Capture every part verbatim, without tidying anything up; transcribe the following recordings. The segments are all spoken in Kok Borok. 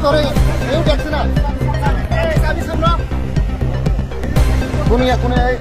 Sorry, eu দেখছি না। এই, চাবি সামনে। কোন ইয়া, কোন এই?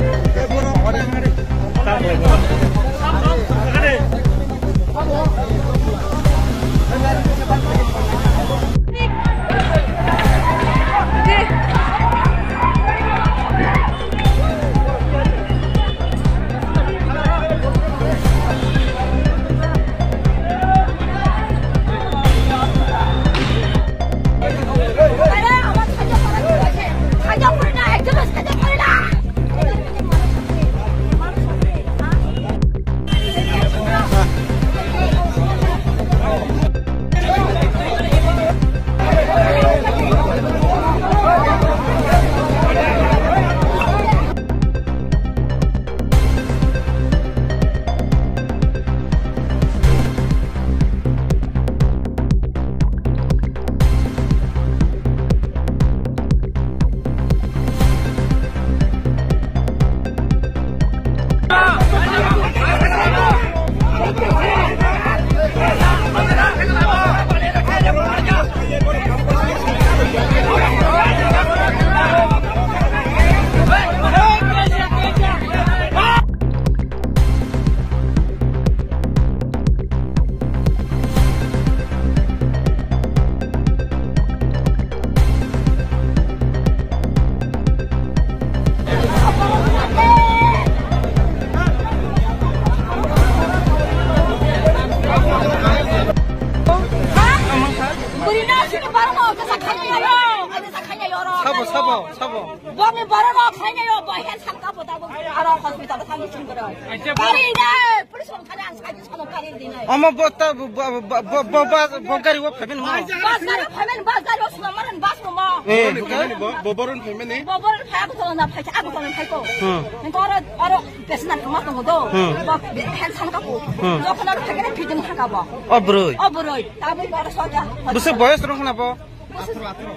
Sabo, sabo, sabo. Bokni borok rok khaina yo, bo health sakta bo tabuk aro hospital thangwi chwng kwrwi. Acha, bo- Kari ne, police rok thani ang saji sono kari dinai. Omo bo ta, bo, bo, bo, bo, bo, bo gari o phaimani mo? Bus gari phaimani, bus gari o swnam maran bus mo mo. Eh, bo, bo, bo boron phaimani? Bo boron phai, ako tolo na phai, ako tolo phai ko. Hmm. Nang oro, oro, Pesna kama tongo do. Hmm. Ba, be, hen san kapu. Hmm. Jokhon aro thakene pidin thaka bo. O bwrwi. O bwrwi. Tabwi aro soja. Bwswk boyos rok hwnna bo? Bwswk atharo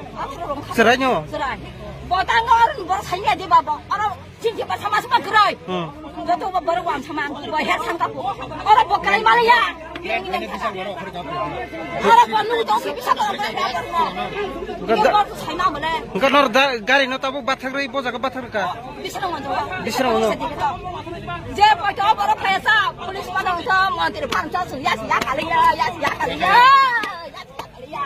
rok. Chwrai no? Chwrai. Bo tango aro bo sainya di babo. Aro chinti ba sama sama grai. Hmm. Joto bo borok wan sama bo her san kapu. Aro bo kai maliya. Aro bo nu tong si bisa ko. Ga-, ga-, Ni bo saina male. Ga nor da-, gari no tabuk bathak rwi bo jaga bathak rwkha. Bisrang manjo. Bisrang manjo. Je paito borok phayasa, police manang sa, mantri phan sa, ya ya kaliya, ya ya kaliya. Ya ya kaliya.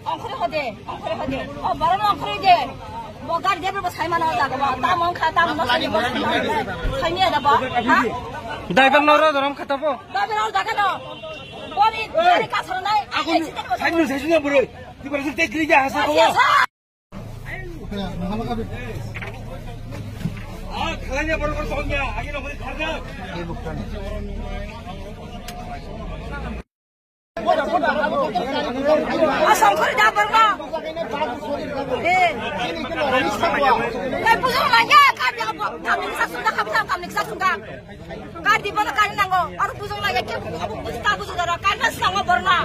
Ongkhore hode, ongkhore hode. O borok ongkhore de. Bo gari de bo sai mano jaga ba. Tam ongkha, tam no sai bo. Sai ni da ba. Ha? Driver no ro dorom khata bo. Driver no jaga no. Bo ni gari ka sar nai. Aku ni, sai ni sai ni bro. Di bar sa te gri ja hasa ko. Asam khori da barma. Eh. Eh, bujung lagi, kami sa sunda, kami sa, kami sa sunda. Kadi bola kari nango, aru bujung lagi, ke, abu, busta bujung dara, kari na sango barma.